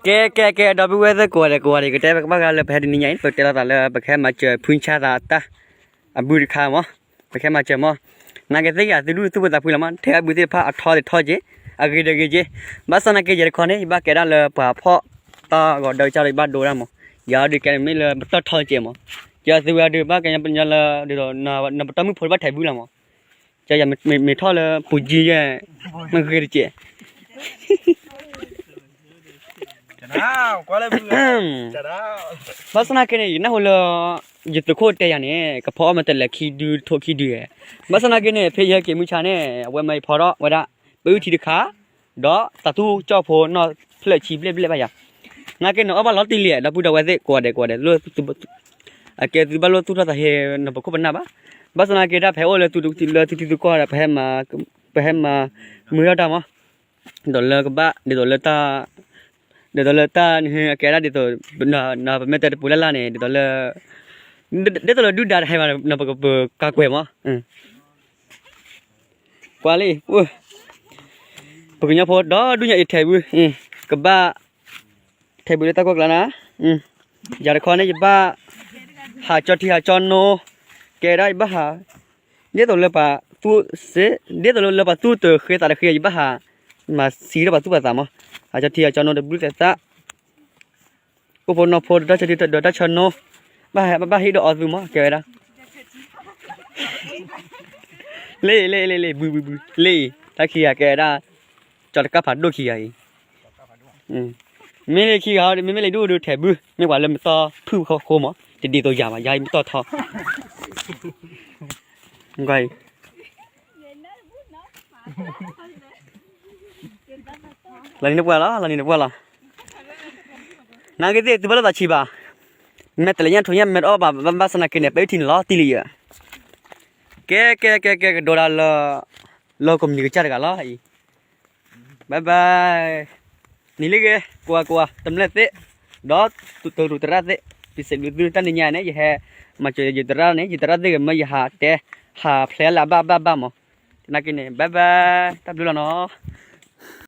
ကဲ ကဲ ကဲ ဒီပုၢ်ဝဲၢ်သ့ၣ်ကိးဂၤဒဲး ကိးဂၤဒဲး ကတဲဘၣ်ဃးလၢပဟဲတနံၤညါအံၤ ပကတဲလိာ်သးလၢပကဟဲမၤစၢၤဖုဆါသးတၢ်အဘုတခါမး, ပကဟဲမၤစၢၤမး, နာ်က့သ့ၣ်ယၤသုဒူၣ်သုဖိသးဖှံလီၤမး, ထဲအဘုသ့ၣ်တဖၣ်အထီသ့ၣ်ထီက့ၤ, အဂ့ၤဒီးဂ့ၤက့ၤ, ဘၣ်ဆၣ်နာ်က့ယဲတခီန့ၣ် ယဘၣ်ကဲဒၣ်လၢပှၤဖီၣ်တၢ်ဂီၤဒၢကစၢ်ဒီးယဘၣ်ဒိဒၣ်မး, ယၤအီၤဒုးကဲန့ၣ်မ့ၢ်လၢပတီၢ်ထီကဲမး, ယၤသုဝဲဒုးဘၣ်ကညီလၢ ဒ်သိးနပတီၢ်မုၣ်ဖိတဘၣ်ထဲးဘုလီၤမး, ယၤမ့ၢ်ထီၣ်လၢပူၤကံယဲၢ်, မ့ၢ်ဂ့ၤတကဲး ဘၣ်ဆၣ်နာ်က့န့ၣ် ယနၢ်ဟူလၢ ယသုးခိၣ်တဲယၤန့ၣ် ကဖီအီၣ်မ့ၢ်တလဲၤခံဒုထိခံဒုဧဲ, ဘၣ်ဆၣ်နာ်က့န့ၣ် ဖဲယဟဲက့ၤမုၢ်ဆါန့ၣ် အဝဲမၢယဖီထီၣ်ဝဲဒၣ် ပအုၣ်ထံတခါ, ဒီးသးသူကၠီၣ်ဖိနီၢ်ဖျၢၣ်ဆံဘျဲၣ်ဘျဲၣ်ဘၣ်ယၤ, နာ်က့န့ၣ်အီၣ်ဘၣ်လီၤတံၢ်လံ ဒီပုၢ်ဒီဝဲၢ်သ့ၣ်ကိးဂၤဒဲးကိးဂၤဒဲး, အကဲသုဘၣ်လိၣ်သူၣ်ထီၣ်သးဟ့ နပခိၣ်ပနၢ်ဘၣ်, ဘၣ်ဆၣ်နာ်က့ဒၣ်ဖဲအိၣ်လၢသုထံသုကီၢ်ဒီး ပဟဲမၤမုာ်ထီၣ်တၢ်မး, ဒ်သိးလၢကဘၣ် ဒ်သိးလၢတၢ် ဒ်သိးလၢတၢ်န့ၣ် အကဲဒၣ်ဒ်သိး ပမ့ၢ်တဲတပူၤလၢ်လၢ်န့ၣ် ဒ်သိးလၢ ဒ်သိးလၢဒုၣ်ဒါတဟဲဘၣ် ပကပၤကွဲးမး, ကွၢ်လံ, ပကညီဖိဒီဒူၣ်ညါအံၤထဲးဘု, ကဘၣ် ထဲးဘုလၢတၢ်ကွၢ်ကျါနၤ, ယၤတခီန့ၣ် ယဘၣ် ဟးကၠီထံဟးကၠီနိ, ကဲဒၣ်ယဘၣ်ဟး ဒ်သိးလၢပှၤသူၣ်စ့, ဒ်သိးလၢပှၤသူၣ်တဃ့သးတဃ့ ယဘၣ်ဟး မၤစံးဒီးပှၤသူၣ်ပှၤသးမး, ဟးကၠီထံဟးကၠီနိ တဘျုးသဲးသၣ်, အိၣ်ဖိနီၢ်ဖိဒီးတၢ်ဆၢထံဒီးတၢ်ဆၢနိ, ဘၣ်ဟးဘၣ်ဟ့ၣ်ဒီးအီၤသုမး ကဲဝဲဒၣ် လ့ၣ် လ့ၣ် လ့ၣ် လ့ၣ် ဘု ဘု ဘု လ့ၣ်အံၤ တၢ်ခံဂၤကဲဝဲဒၣ် ကၠီတကၢ်ဖးဒိၣ်ခံဂၤအံၤ, မ့မ့ၢ်လၢခံဂၤ မ့မ့ၢ်လၢဒိၣ်ဒိၣ်ထဲးဘု မ့ၢ်ပှၤလၢမ့ၢ်တီၢ်ဖုၣ်ဃီဃိမး တဒ်သိးယၤဘၣ် ယၤအံၤမ့ၢ်တီၢ်ထီ ကွၢ်အံၤ လီၤနံၤနပှၢ်လီၤ လီၤနံၤနပှၢ်လီၤ, နာ်က့သ့ၣ်သုဘၣ်လိာ်သးဆံးဘၣ်, မ့ၢ်တလဲၤညၣ်ထိးညၣ်မ့ၢ်တအီၣ်ဘၣ် ဘၣ်ဆၣ်နာ်က့န့ၣ် ပအုၣ်ထံန့ၣ်လီၤတံၢ်လံယဲ, ကဲ ကဲ ကဲ ကဲ ကဒိဒၣ်လၢ လီၢ်ကမံၤကစၢ်တဂၤလီၤအံၤ bye bye, နံၤလံဂ့ၤ ကွၢ်ကွၢ် တမျၢ်သ့ၣ်, ဒီးတရူးတရၣ်သ့ၣ်, ပစံးဘျုးသုတၢ်နံၤညါန့ၣ် ယဟဲ မၤစၢၤယတရၣ်န့ၣ် ယတရၣ်သ့ၣ်ဂ့ၤမၢယဟးတဲ ဟးဖျဲးလၢအဘၣ်ဘၣ်ဘၣ်မး, နာ်က့န့ၣ် bye bye, တၢ်ဘျုးလီၤနီၤ.